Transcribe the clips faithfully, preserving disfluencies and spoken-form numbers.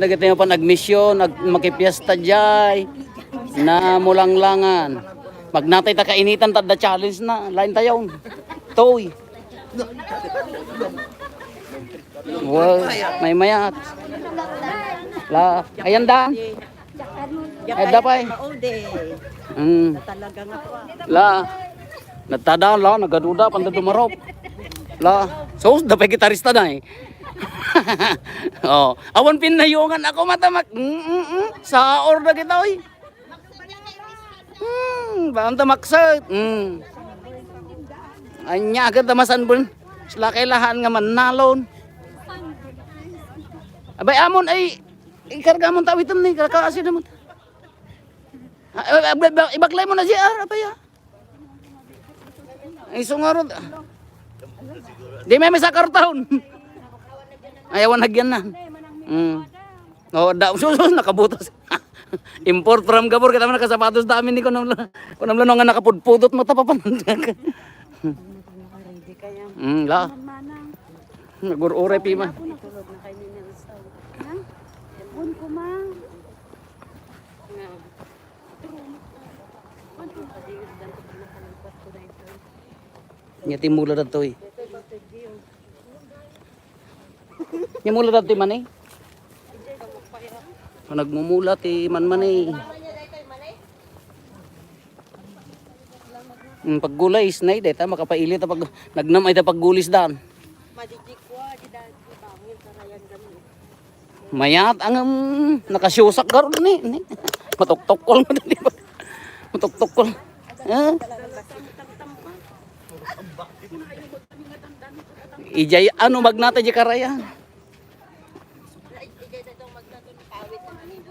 Dagiti mapan agmission, ag-, makipiesta diay. Namulanglangan. Magnatay ta kainitan, ta adda challenge na. Lain tayo. Toy. Wow, may mayat. La, ayan dan. Ay, dapay. Mm. Talaga nga po. La. Nagtada la, nagaduda, panda dumarop. La. So, dapay gitarista na eh. Oh, awan pinayungan ako matamak. Mm, mm, mm. Saor da kita, oy. Hmm, baan ta maksat? Hmm. Anya agad ta masanbon. Sila kailahan nga mannalon. Abay, amon ay ikarga mon tawitem ni, kakaasi naman. Ah, eh, eh, ibaklay mo na si R, apay, ah. Ay, sungarod. Di may misa karton. Ayawan nagyan na. Mm. Oh, da, sus, sus, nakabutas. Import from Gabor, kita man nakasapatos da amin ni kunam la-, kunam la no nga nakapudpudot mo tapapan. Mm, la. Nagur-uray pima. Tulog na kayo ni Nelson. Ha? Bun ko, ma. Nya ti mula datoy. Nya mula datoy manay. Nagmumula ti manmanay. Hmm, paggulay is nay, deta makapailit ta pag nagnam ay ta paggulis dan. Madidikwa, di dan, di bangin, karayan gami. Mayat ang, um, nakasiusak garud ni, ni. Matuktokol mo dali ba? Matuktokol. Eh? Ijay ano magnata di karayan.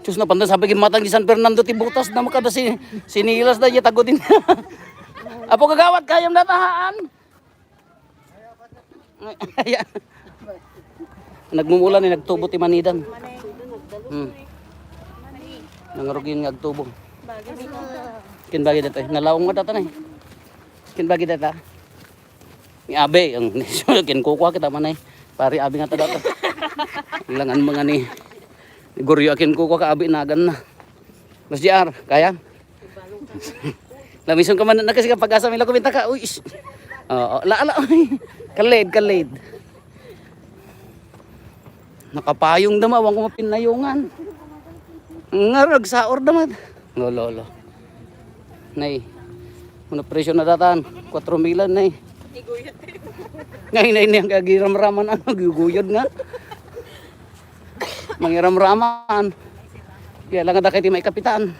Sus, napanda sabi kin matang di San Fernando ti butas na makada si, sinilas na di tago din. Apo kagawad, kayam natahaan. Ayan. Nagmumula ni nagtubo ti manidan. Hmm. Nangrugin nga agtubo. Kin bagi data. Nalaong nga data na eh. Kin bagi data. Ni Abe, ang kinkukwa kita man eh. Pari Abe nga ta data. Ilangan mga ni Goryo akin kukwa ka Abe nagan na. Mas J R, kaya? Lamison ka man na kasi kapag asa may lakuminta ka. Uy, ish. Oo, la, la, uy. Kalid, kalid. Nakapayong dama, awang ko mapinayungan. Nga, nagsaor dama. Lo, lo, lo. Nay. Muna presyo na datan. Kwatro mil, nay. Iguyat. Ngay, nay, nay, ang kagiramraman, ano, guguyod nga. Mangiramraman. Kaya lang ada kay ti may kapitan.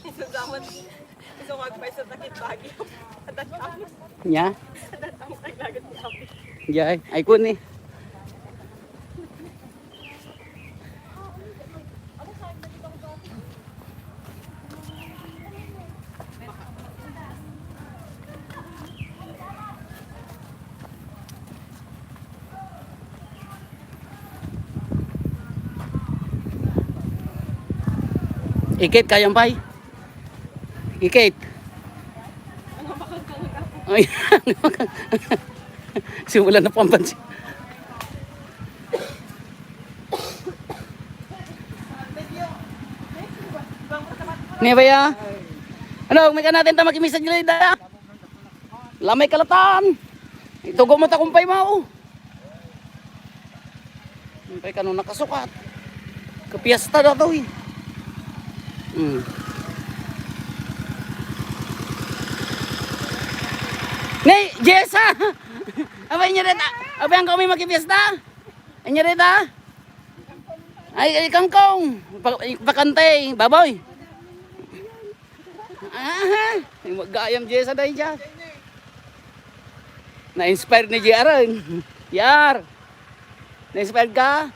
Isu daman, isu magpaisu takit bagyo. Adat ang, nya? Adat ang kailangan ni Abi. Jay, ay kun ni. Ikit kayam pay. Ikit. Ay, simulan na pambansi. Ni baya? Ano, may kanatin ta makimisa dili da? Lamay kalatan. Itugo mo ta kumpay mao. Kumpay kano nakasukat. Kapiesta da to eh. Hmm. Ni, Jessa! Abay niya rin, ah. Abay ang kami makipiesta? Anya rita? Ay, ay, kangkong. Pa, pakantay, baboy. Aha. Ay, magayam Jessa dahil dyan. Na-inspire ni J R, eh. J R. Na-expire ka?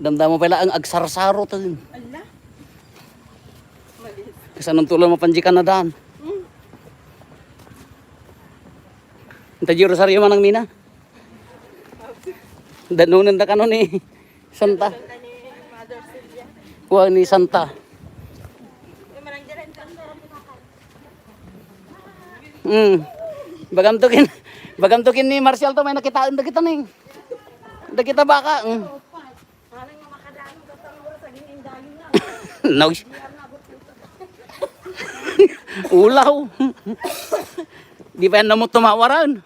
Damdama pay laeng agsarsaro to. Ala. Malis. Kasano to lang mapanji ka na daan? Mm. Anta di Rosario manang mina. Danunan da kano ni Santa. Danunan da ni Mother Celia. Wa ni Santa. Yung manang dyan, Hmm. Bagam to ken, bagam to ken ni Marshall to, may nakitaan dagita ni. Dagita baka. Hmm. Noise. Ulaw. Di pa yan namot tumawaran.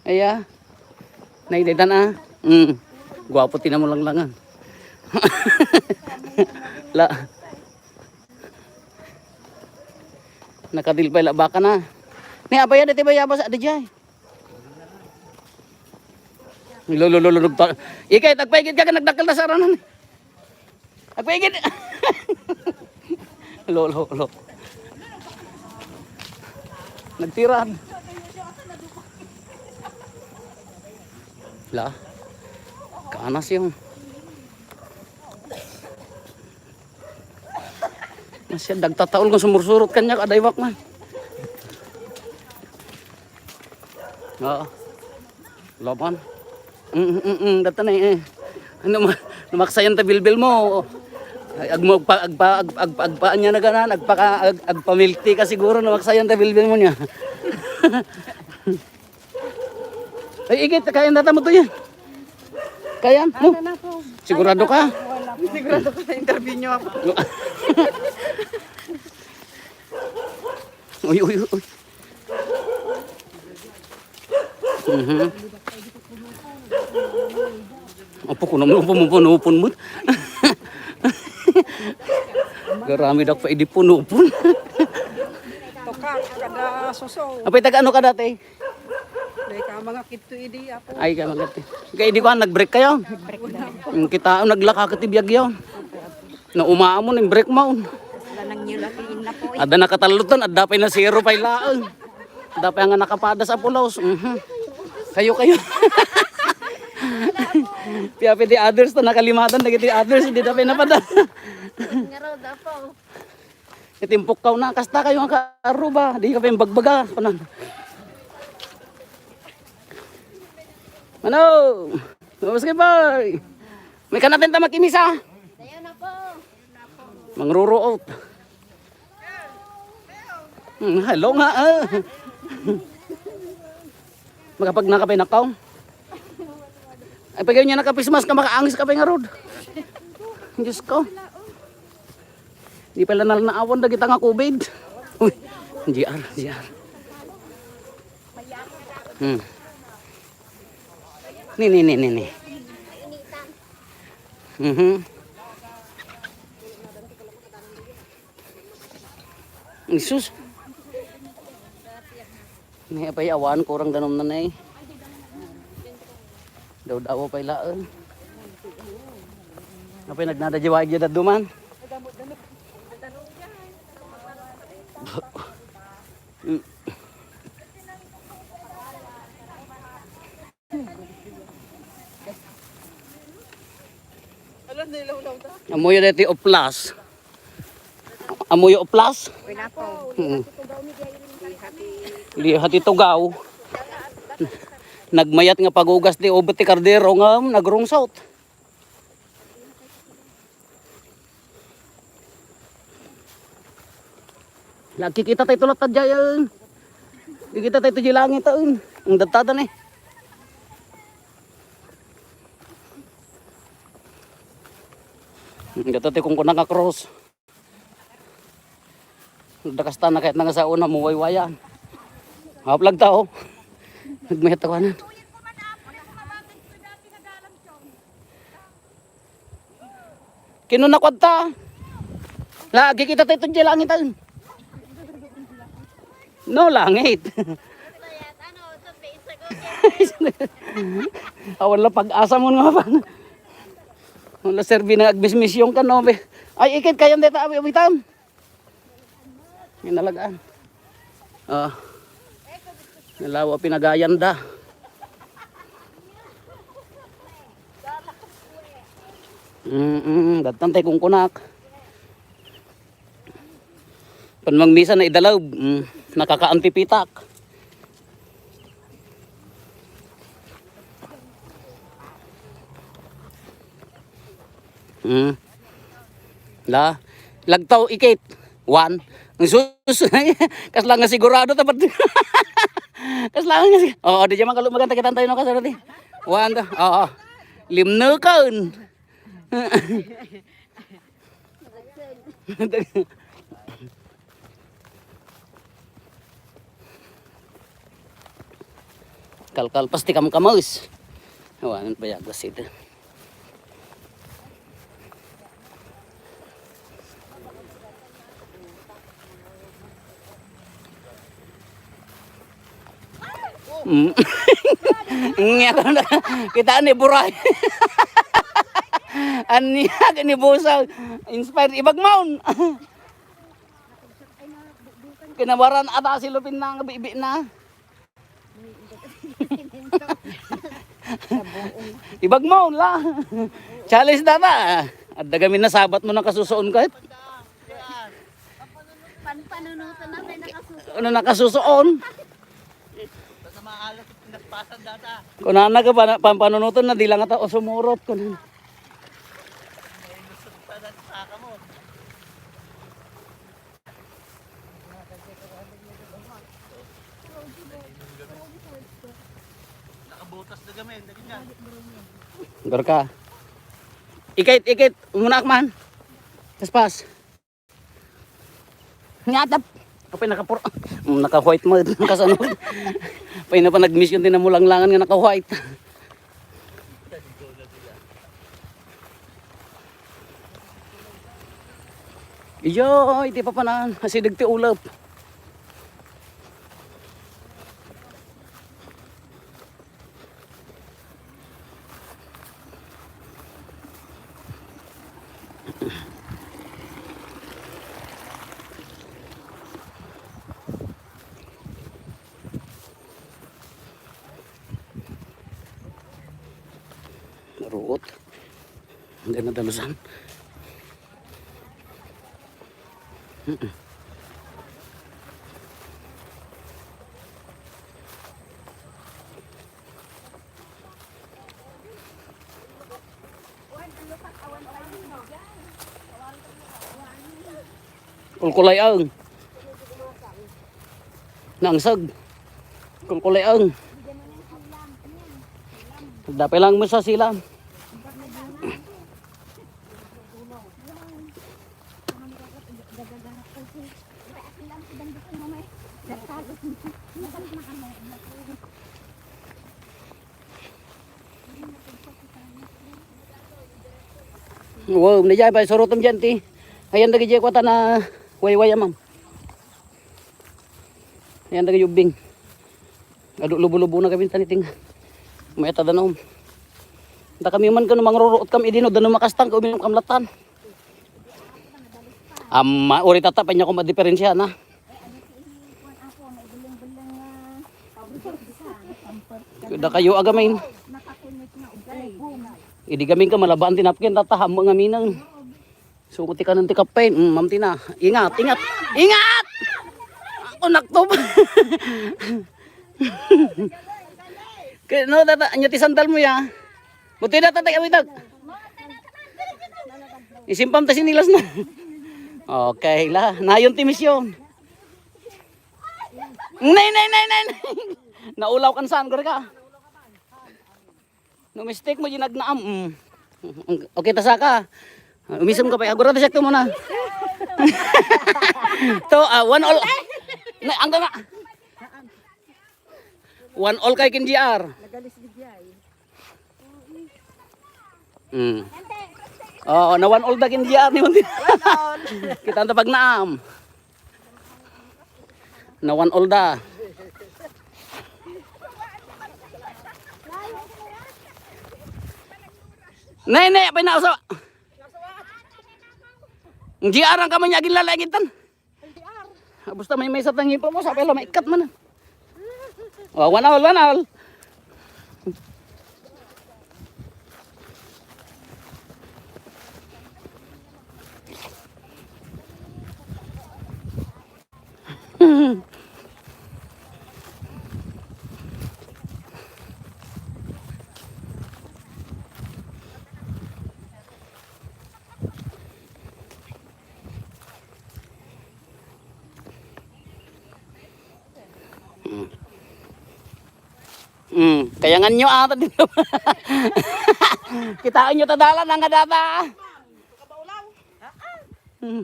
Aya. Nay, daytan, ah. Mm. Guwapo ti namulanglangan. La. Nakadilpay la baka na. Ni, apay, dati bayabas, ada jay. Lo, lo, lo, lo, lo, to. Ikay, agpaigid ka, nagdakkel na saranan. Agpaigid. Lo, lo, lo. Nagtirad. La. Kanas yung. Masya, dagtataol nga sumursurot kaniak, adaywak man. Oo. Laban. Mm, mm, mm, data na eh. Ano ma-, namaksayan ta bilbil mo. Ay, agmo-, agpa-, agpa-, agpa-, agpa-, agpa-, anya na ganan, agpaka-, ag-, agpamilti ka siguro, namaksayan ta bilbil mo niya. Ay, igit, kayan data mo to yan. Kayan mo? Ano na po? Sigurado ka? Wala po. Sigurado ka sa interview niyo ako. Uy, uy, uy. Mhm. Apo ko naman, punupun mo. Garami dak pa idi punupun. Tuka, kada suso. Apay, taga ano ka dati? Dahil ka mga kito idi, apo. Ay, ka magati. Kaya di ko, ah, nag-break kayo? Nag-break na. Yung kita, ah, naglaka ka ti biyag yun. Naumaamon, yung break mo. Wala nang new latin na po, eh. Ada nakatalutan, ada pa'y na zero pa'y laang. Ada pa'y nga nakapadas a pulos. Mhm. Kayo, kayo. Piyapi di others to, nakalimatan, dagiti others, hindi na pa'y napada. Nga raw, dapaw. Itimpok ka na, kasta kayo nga kaaruba, di ka pa yung bagbaga. Kunan. Ano? Tapos kayo, boy. May kanatin ta makimisa. Dayo na po. Mangruruot. Hmm, hello nga, ah. Makapag nakapay nakaw. Ay, pagay niya nakapismas ka, makaangis ka pa nga rod. Diyos ko. Di pala nal-, naawan dagita nga covid. Uy, G R, G R. Hmm. Ni, ni, ni, ni, ni. Mhm. Jesus. Ni apay awan kurang danom na nay. Daw-dawa pay laeng. Apay nagnada jiwa igya dadduman. Amuyo deti oplas. Amuyo oplas. Wala po. Hmm. Liha ti tugaw. Nagmayat nga pagugas ti ubet ti kardero nga nagrungsot. Nagkikita tayo tulat ta dyan. Kikita tayo to di langit, ah, un. Ang datada ni. Ang datada kung kunang nga cross. Nagdakas ta na kahit nga sa una, muwaywayan. Haplag tao. Nagmayat ako, anan. Tuyag ko, madam. Ano ko mabagay ko, madam, pinagalam, Chong? Kinuna ko adta. La, agkikita tayo ito di langit, ah. No, langit. Awan la pag-asa mo nga pa. Wala serbi na agmismisyon ka, no, be. Ay, ikit kayo deta, abi, abitam. Ginalagaan. Ah. Nalawa pinagayan da. Mm, dattan tay kungkunak. Pan mangmisa na idalaw, mm, nakakaantipitak. Hmm. La, lagtaw ikit. One. Ang sus-, kasla nga sigurado tapat. Kasla nga sig-, oo, di man kalumagan, takitan tayo no, kasarati. One, two, oo. Limnekon. Kalkalpas ti kamkamas. Awanan pa yagas ito. Mm. Ngiya ko na. Kita ni Buray. Ania ni Busa. Inspired ibag maun. Kinabaran ata si Lupin na nga bibi na. Ibag maun la. Challenge data. Adda gamin na sabat mo nakasusuon kahit. Panpanunutan na tayo nakasusuon. Ano nakasusuon? Basta maalas yung pinaspasan data. Kunana ka pa, pampanunutan na, di lang ata o sumurot. Kunana. Ay, lusot pa na sa saka mo. Nakabutas na kami, dali na. Dorka. Ikit, ikit. Umunak man. Paspas. Nga, tap. Apay nakapur-, mm, naka-white mo, nakasanod. Apay na pa nag-mission din ang mulanglangan nga naka-white. Iyo, iti papanan, asideg ti ulep. Ruot. Hindi na dalusan. Mm-mm. Kulkulay ang. Nangsag. Kulkulay ang. Dapay lang mo sa sila. Wow, na dyan, pa, surutom dyan, ti. Ayan, dagi dyan, kuwata na, way, way, ma'am. Ayan, dagi ubing. Adu, lubo-lubo na kami, taniting. May ata danom. Da kami man, kano, mangruruot kami, idino, danom makastang, uminom kamlatan. Amma, uri tata, panya ko madiferensya na. Da kayo agamin. Idi gamin ka malabaan ti napkin, tata, hammo ngaminang. So, ti kanan ti kape, mm, Ma'am Tina. Ingat, ingat, ingat! Ako nakto. Kaya, no, tata, anya ti sandal mo ya? Buti na, tata, awitak. Isimpam ta sinilas na. Okay la, nayon ti misyon. Nay, nay, nay, nay, nay. Naulaw kan saan, gari ka? No mistake mo, ginagnaam. Mm. Okay, ta saka. Umisem ka pa. Agora, ta siya mo na. To, ah, one all. Na, ang ganga. One all kay kin G R. Nagalis ni Jai. Mm. Oo, na one all da ken G R ni Monty. One all. Kita ta pagnaam. Na one all da. Nay, nay, apay na uso. G R ang kamay niya, agin lalagitan. Ah, basta may, may sa tangi pa mo, sa pala maikat man. Oh, one all, one all. Mm. Mm, kayangan nyo ata dito. Kitaan nyo ta dalan ang kadata. Mm.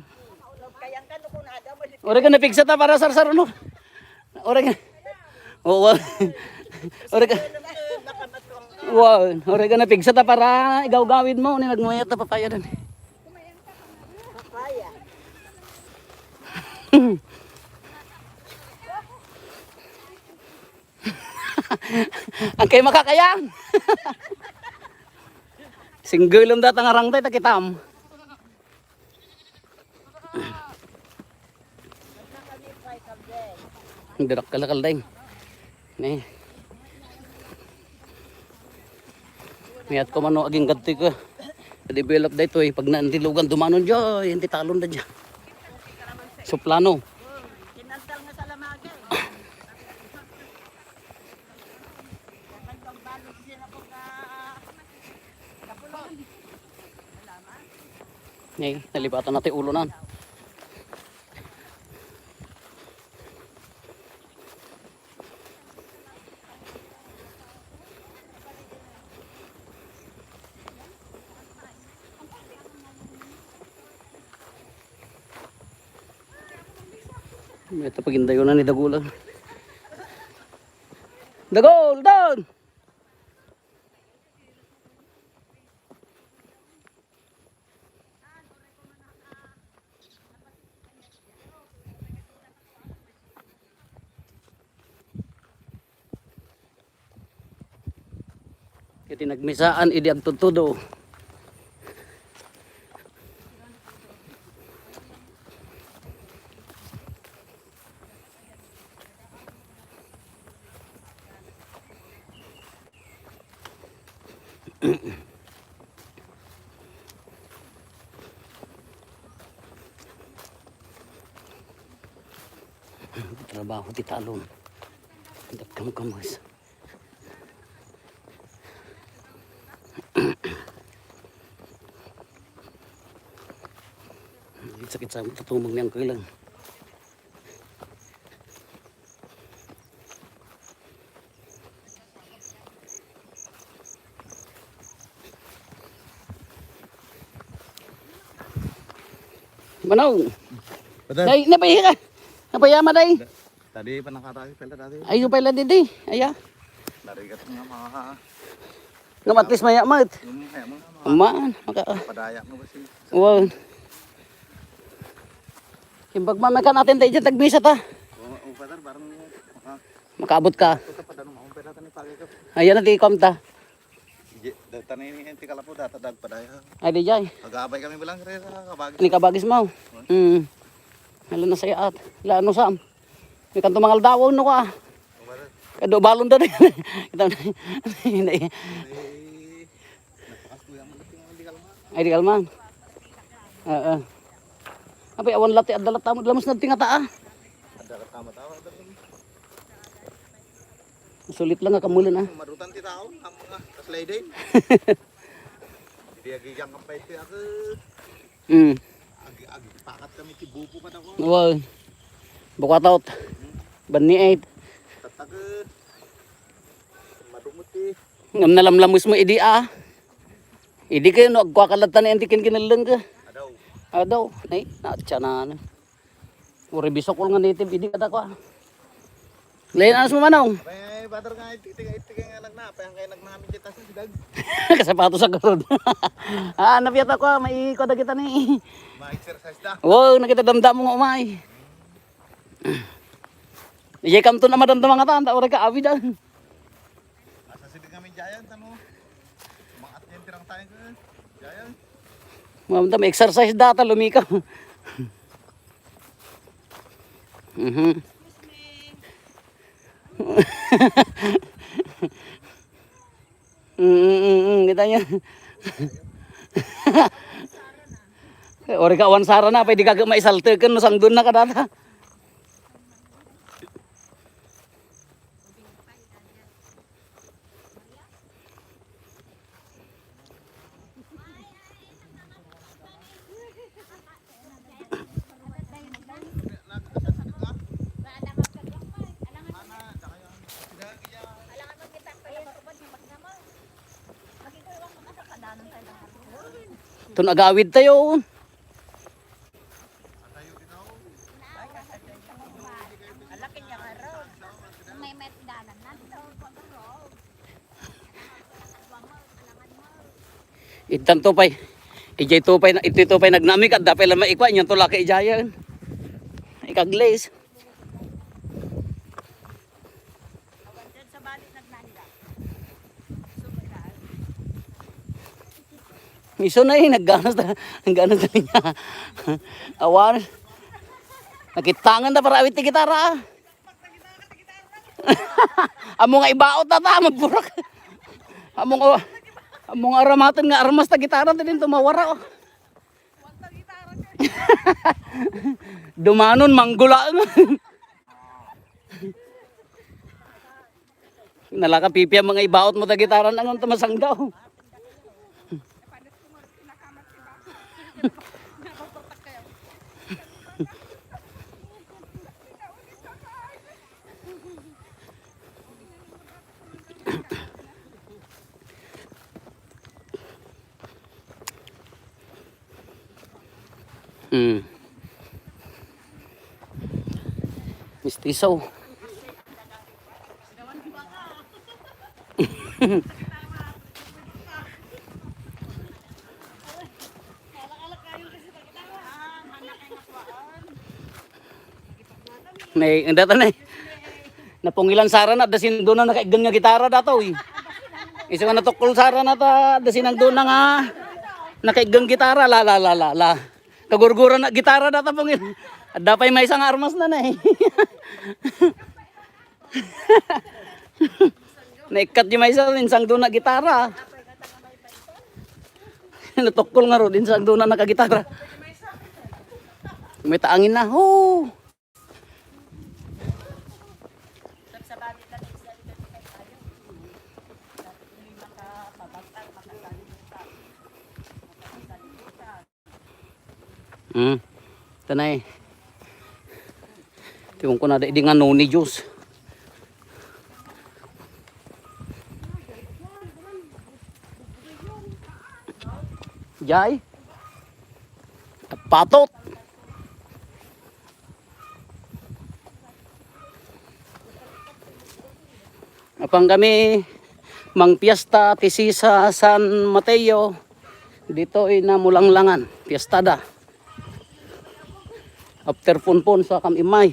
Ore ka napigsa ta para sarsar, no? Ore ka. Oo. Ore ka. Wow, ore ka napigsa ta para igawgawid mo ni nagmayat ta papaya dan. Ang kay makakayan. Single data nga rangtay ta kitam. Ang dirak kalakal dayng. Ne. Mayat ko man no aging gadtoy ko. Develop daytoy pag naantilugan dumanon joy, inti talon da dya. Suplano. Ay, nalipatan natin ulo na. May tapagindayo na ni Dagulan. Dagol, down! Iti nagmisaan idi agtudtudo. Trabaho ti talon. Dagkamkamas. Sakit sa tutumang niyang kulang. Manong. Brother. Day, napaya ka. Napaya ma, day. Da-, tadi pa nakatayo pala dati. Ayo pala didi. Aya. Narigat nga mga Ngam at least maya mat. Yung kaya mga, mga Aman, maka padaya mo kasi. Wow. Yung pagmamakan natin tayo dyan, tagmisa ta. Oo, oo, brother, parang maka- Makaabot ka. Ito pa, danong makumpira ta ni pagay ko. Ayan na, ti ikom ta. Ije, da-, tanay ni Auntie Kalapo, data dagpadaya. Ay, di jay. Mag-aabay kami bilang, re, sa kabagis. Ni kabagis mo. Hmm. Mm. Hala na sayaat. Hala, ano, Sam? May kanto mangaldaw, no ka? Kado balon da. Kita na. Ay, di kalman. Oo. Apay, awan lati, adda lat, tamo, lamos na tingata, ah. Sulit lang nga kamulan, ah. Madutan ti tao, ang mga kaslay din. Hindi agigang kampay ti ako. Mm. Agi, agi, pakat kami ti bubo pa ako. Wow. Bukatot. Banni eight. Tatag. Madumot ti. Ngam nalamlamus mo, idi, ah. Idi kayo, no, agkwakalatan ni Auntie Ken kinaleng ka. Adaw. Adaw. Nay, natsanan. Uri bisok ko nga native, idi kata ko, ah. Lain anas mo, Manong? May Brother nga, iti, iti, iti, nga nagna-, pa yan kayo nagnamin kita sa sidag. Kasapatos a garod. Ah, napiat ako, ah, maikot na kita ni. Ma-exercise da. Wow, nakita damdam mo nga umay. Iyay kamto na madamdam nga tan, ta oray ka, abi dan. Asa sidag kami dyan, ano? Mangat yan, tirang tayo ko, eh. Dyan. Mamta, may exercise data, lumika. Mhm. Mm, mm, mm, kita niya. Ori ka, awan sara na, pwede ka maisalteken no sangdon na kadata. Ton agawid tayo. May met dalan na. Itan to pay. Ijay to pay, iti to pay nagnamik, adda pay lang maikwa, inyan to laki ijayan. Ikaglis. Isu na eh, nagganas ta, nagganas ta niya. Awan. Nakitangan ta para awit ti gitara. Amo nga ibaot na ta, magburak. Amo nga, amo nga aramaten nga armas ta gitara, ti din tumawara, oh. Dumanon, manggula. Nalaka pipian mga ibaot mo ta gitara na ngon ta masangdaw. Hmm. Mistiso. Nay, ang data na eh. Napungilan sara na, adda sindona nakaiggan nga gitara dataw eh. Isu nga natukkol sara na ta, adda sinangdona nga nakaiggan gitara, la, la, la, la, la. Kagurguran na gitara data pungil. Adda pay maysa nga armas na na eh. Naikkat di maysa, insangdona gitara. Natukkol nga ro, insangdona nakagitara. May taangin na, ho! Hmm. Tanay. Tiwon ko na, di nga noni juice. Jay. Patot. Apan kami mangpiesta ti sisa San Mateo ditoy Namulanglangan. Piestada. After punpon sa kam imay.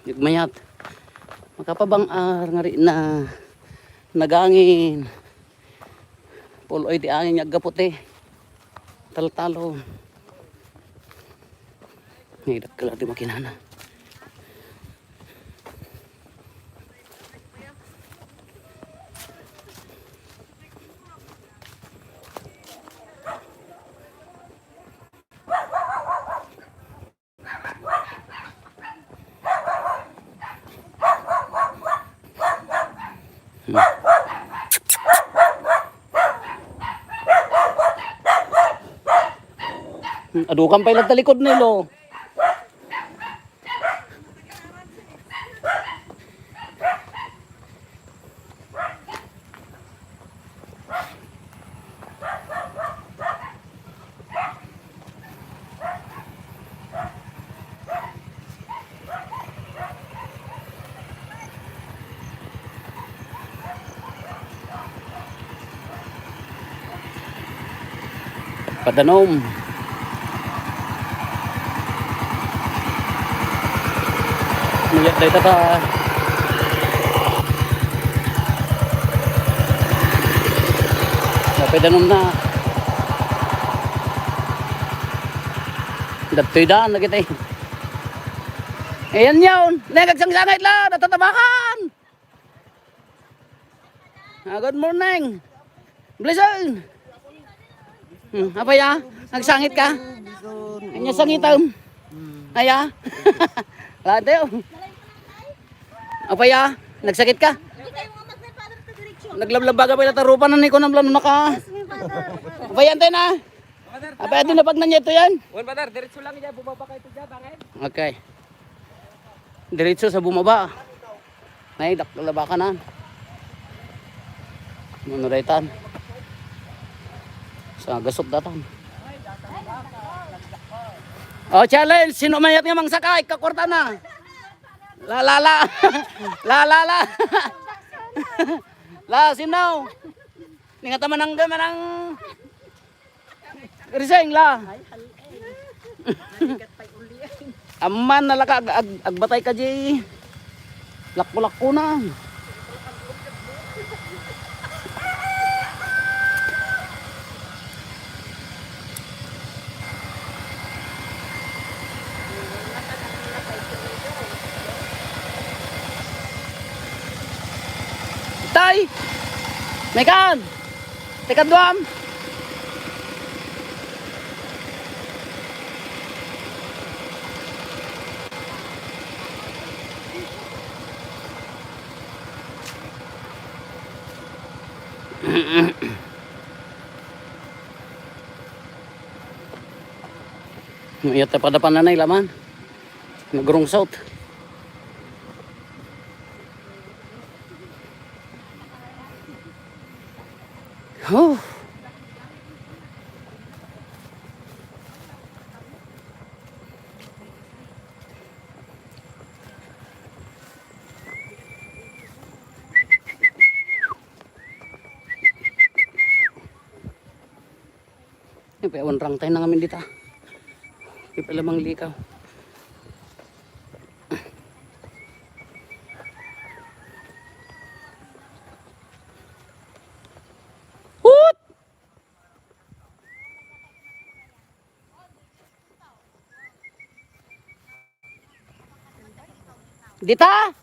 Nagmayat. Makapabang-ar nga ri na nagangin. Puloy ti angin nga aggapu ti taltalon. Ay, dakkel ti makinana. Hmm. Hmm, adukan pay lang talikod ni lo. Padanom. Mayat dayta ta. Padanom na. Dagitoy daan dagiti. Ayan yun. Nagagsangsangit la. Natatabakan. Ah, good morning. Blessing. Hmm, apay, ah? Nagsangit ka? Anya sangitam? Aya? Late, oh. Apay, ah? Nagsakit ka? Naglablaba ka pala tarupa na ni kunam lano naka. Apay, antay na. Apay, adi na pag nanya ito yan. Wan, brother, diretso lang yan. Bumaba kayo ito dyan, bangin. Okay. Diretso sa bumaba. Nay, dak-, labakan na. Ano daytan? Sa gasot datan. Oh, challenge! Sino mayat nga mangsakay? Kakwarta na. La, la, la. La, la, la. La, sino? Ningat manang, manang. Riseng la. Ay, hal-, eh. Naligat pa'y uli. Amman nalaka ag-, ag-, agbatay ka di. Lakko-lakko na. Tay! Mekan! Teka, duam. Iyat ta padapan na nay laman. Nagrungsot. Oh. Yan pa, awan rangtay na ngamin dita. Yan pa lamang likaw. Hut! Dita?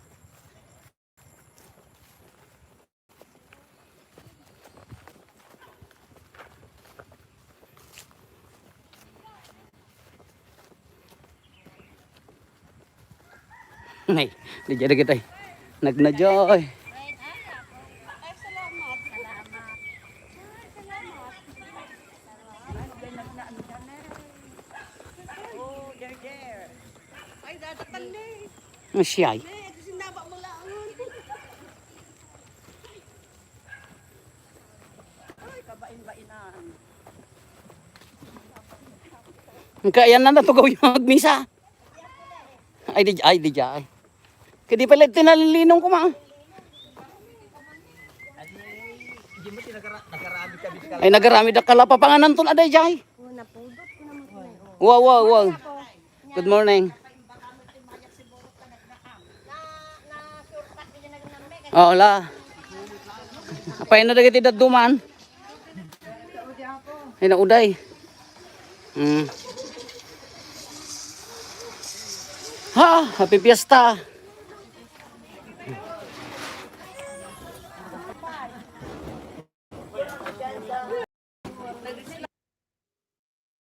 Nay, di jadi kita. Nagna joy. Masiyay. Kaya na natugaw yung agmisa. Ay, di, ay, di, ay. Kadi pala tinalinong ko, ma. Ay, nagaramid ka la, papanganan ton, aday, jay. Wow, wow, wow. Good morning. Oo, la. Apay na dagiti dadduman. Ay, nauday. Mm. Ha, happy fiesta.